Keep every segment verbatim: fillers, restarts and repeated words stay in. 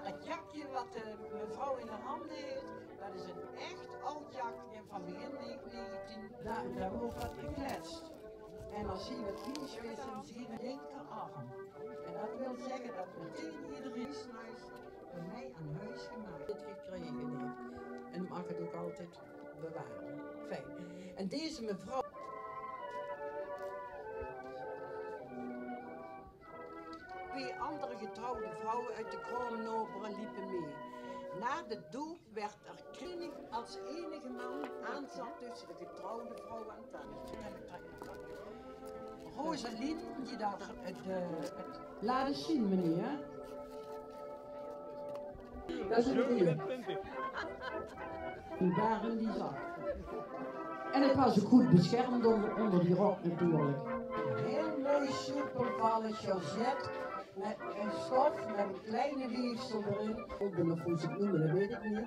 Dat jakje wat de mevrouw in de hand heeft, dat is een echt oud jakje van begin ne-, negentien. Daar, daar wordt wat gekletst. En als hij wat vies is, dan zie je de linkerarm. En dat wil zeggen dat meteen iedereen snuis bij mij aan huis gemaakt dit gekregen heeft. En mag het ook altijd bewaren. Fijn. En deze mevrouw. Twee andere getrouwde vrouwen uit de Kroomnobere liepen mee. Na de doop werd er Krinnig als enige man aanzat tussen de getrouwde vrouwen aan tafel. Rosalien, die daar het, eh, het... Laat eens zien, meneer. Dat is het hier. Daar in die zak. En het was ook goed beschermd onder, onder die rok natuurlijk. Heel mooi soepel vallen, Georgette. Met een stof met een kleine weefsel erin. Of hoe ze het noemen, dat weet ik niet.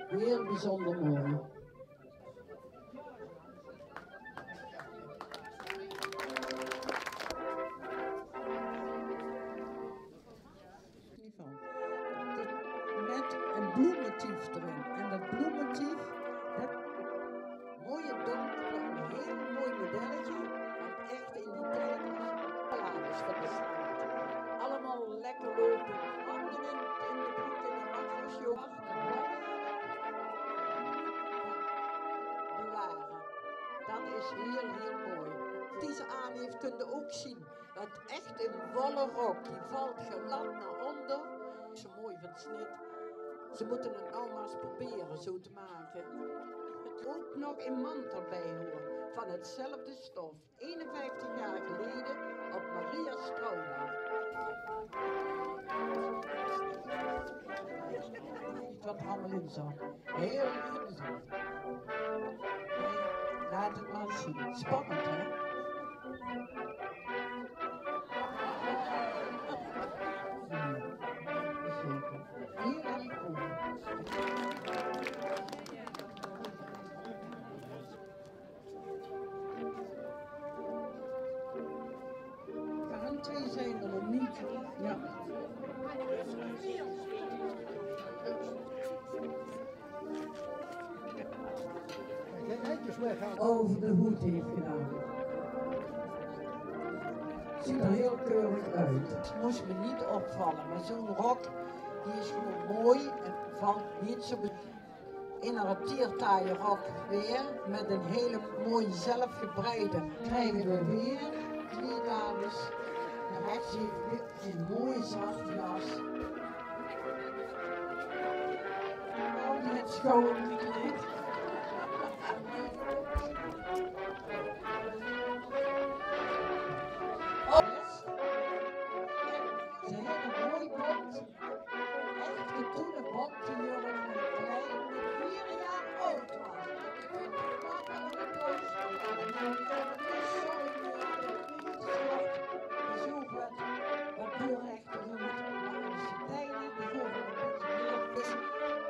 Heel bijzonder mooi. Niet van. Dit met een bloemmotief erin. En dat bloemmotief, dat mooie donker, een heel mooi modelletje. Want echt in die tijd was het alles van de straat. Allemaal lekker lopen. Handen in, in de broek, in de makkers, joh. Bewaren. Dat is heel, heel mooi. Die ze aan heeft, kun je ook zien. Dat echt een volle rok. Die valt glad naar onder. Zo mooi van snit. Ze moeten het nou maar eens proberen zo te maken. Ook nog een mantel bij horen. Van hetzelfde stof. Eenenvijftig jaar geleden op Maria Strouwdag. Niet wat er allemaal in zat. Heel interessant. Laat het maar zien. Spannend, hè? Heel erg cool. Gaan twee zijn er nog niet. Ja. Over de hoed heeft gedaan. Ziet er heel keurig uit. Het moest me niet opvallen, maar zo'n rok, die is gewoon mooi en valt niet zo be- In haar tiertaaie rok weer, met een hele mooie zelfgebreide. Krijgen we weer twee dames. Rechts heeft wit een mooi zwart jas. Oh, die het schoon gekleed. Oh, ze hebben een mooi bont. Echt katoenen bont, die jongen, een klein, die vier jaar oud was. Ik vind het makkelijk een poosje. Sorry, eh, niet zo wat. Zo wat. Wat doorrecht, maar aan de Sardijnen, die horen een beetje meer. Dus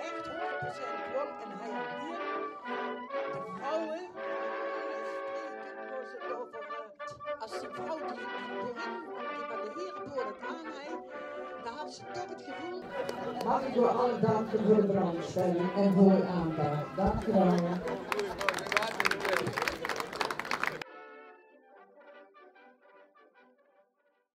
echt honderd procent wol. En hij had hier de vrouwen, als die vrouw die, die boerin, die van de hierenboer het aan hei, dan had ze toch het gevoel. Mag ik u allen danken voor de belangstelling en voor uw aandacht. Dank u wel.